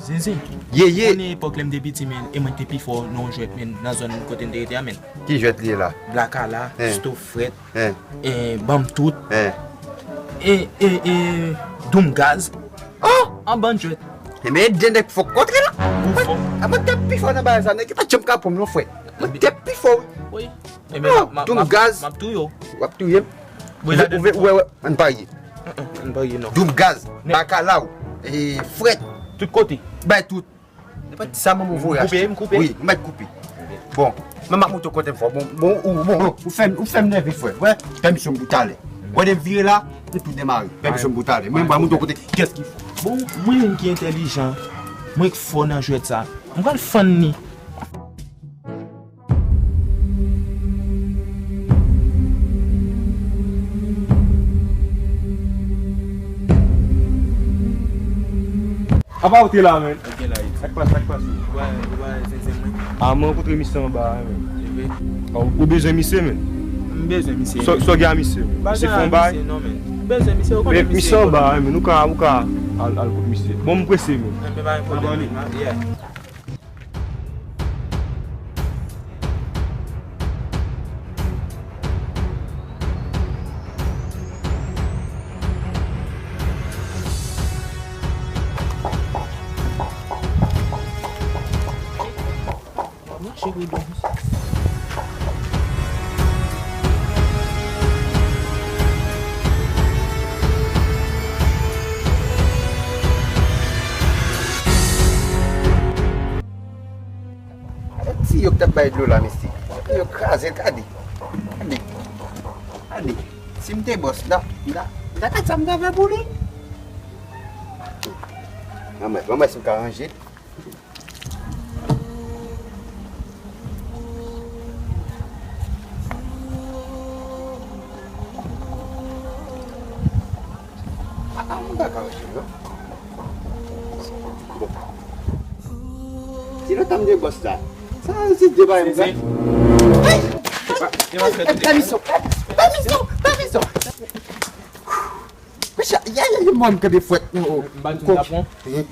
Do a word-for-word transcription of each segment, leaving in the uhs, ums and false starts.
Zenzen. Ye, ye. Konnen epòk lè m te piti, men, e mwen ki te pi fò nan yon jwèt, men, nan zòn kote m te rete a, men. Ki jwèt li ye la? Blakala, eh, Stofrèt, eh, eh, Banm Tout, eh, eh, eh, eh, Doum Gaz. Oh! An bann jwèt. E men, de nèg fò kontre la. Ou fò. A mwen te pi fò nan bagay sa, nèg ki pa janm ka pran m non, frè. Mwen te pi fò, wi. Wi. E men, oh, m ap, m ap, Doum Gaz. M ap touye w. W ap touye m? Ou vle, ou vle, wè, wè, ann parye. Ann parye, non. Doum Gaz, Bakalaw, e, Frèt. Tout kote. Bay tout. Nenpòt sa manman voye achte. M koupe, m koupe. Wi, m mèt koupe. Bon, men m ap montre w kote m fò. Bon, bon, ou, bon, ou fè m, ou fè m nève, frè. Wè, pèmisyon m pou talè. Wè, lè m vire la, nou tou demare. Pèmisyon m pou talè. Mwen, m pral montre w kote, kiyès ki fò. Bon, mwen menm ki entèlijan, mwen ki fò nan jwèt sa. M pral fann li. Apa ou te la, men? Ou gen la, wi. Sa k pase, sa k pase? Ou pa, ou pa zenzen mwen? A, mwen rankontre misye anba a, men. E vre? Ou, ou bezwen misye, men? M bezwen misye. Sa, sa w gen a misye, men? Misye fè yon bagay? Non, men. M bezwen misye, ou konnen misye. Men misye anba a, men. Ou ka, ou ka al, al kot misye. Bon, m prese, men. Enben, pa gen pwoblèm, men. Yeah. Ti yo k t ap bay dlo la, mesye. Yo kraze l, gade. Gade. Gade. Si m te bòs la, m ta, m ta gad sa m ta fè pou li. Anmwey, anmwey, si m ka ranje. Ah, ah, m pa ka ranje, non. Bon. Ti lontan m te bòs la. Sa, se de bagay m fè. Pèmisyon, pèmisyon, pèmisyon. Mesye, ya, ya, ya, mwen, m kenbe fwèt. M pa di m ta pran. M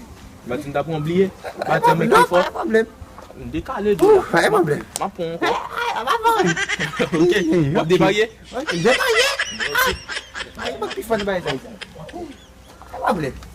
pa di m ta pran, bliye. M pa di m ki fò. Pa gen pwoblèm. M dekale dlo la. Pa gen pwoblèm. M ap pran ankò. Ok. W ap deparye? M deparye. Ay, mwen pi fò nan bagay sa. Pa gen pwoblèm.